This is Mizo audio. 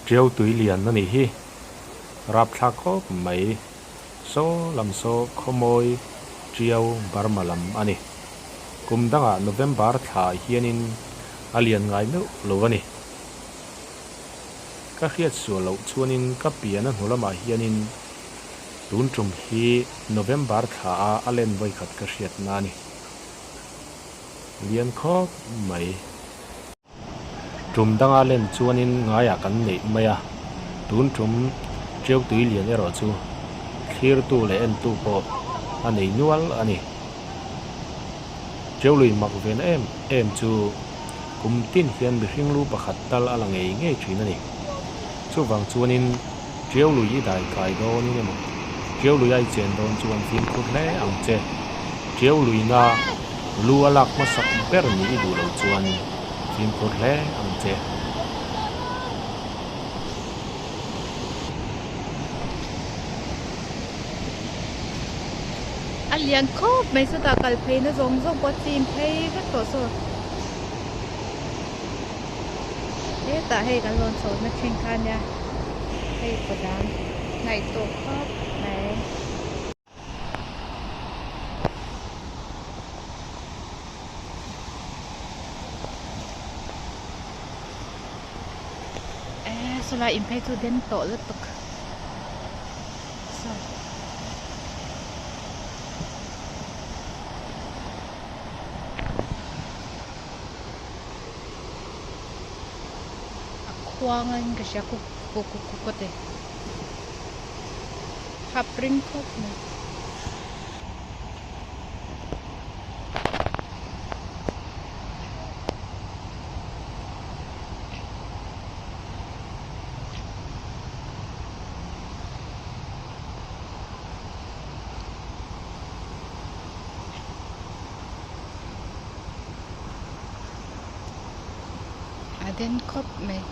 Tiau tui lian a nih hi. Rapthlak khawp mai. Saw lam saw khawmawi Tiau Burma lam a ni. Kum dangah November thla hianin a lian ngai meuh lo a ni. Ka hriat sual loh chuanin ka pian a hnu lamah hianin tun tum hi November thla a a len vawikhat ka hriatna a ni. Lian khawp mai. Tum danga len chuanin ngaiah kan neih mai a, tun tum Tiau tui lian erawh chu thlirtu leh entu pawh a nei nual a ni. Tiau lui mak ven em em chu kum tin hian mihring lu pakhat tal a la ngei ngei thin a ni. Chuvang chuanin Tiau lui i dai kai dawnin emaw Tiau lui a i chen dawn chuan fimkhur hle ang che. Tiau luina lu a lak hmasak ber nih i duh loh chuan fimkhur hle ang che. A lian khawp mai chutah kal pheina zawng zawng pawh a chim phei vek tawh saw. Hetah hei kan rawn chho na thin kha ania hei kawdang hnaih tawh khawp mai. Eee sawlai in phei chu den tawh lutuk saw. A khuang a in ka hria kuk kuk kuk kuk a ti hap ring khawp mai. A den khawp mai.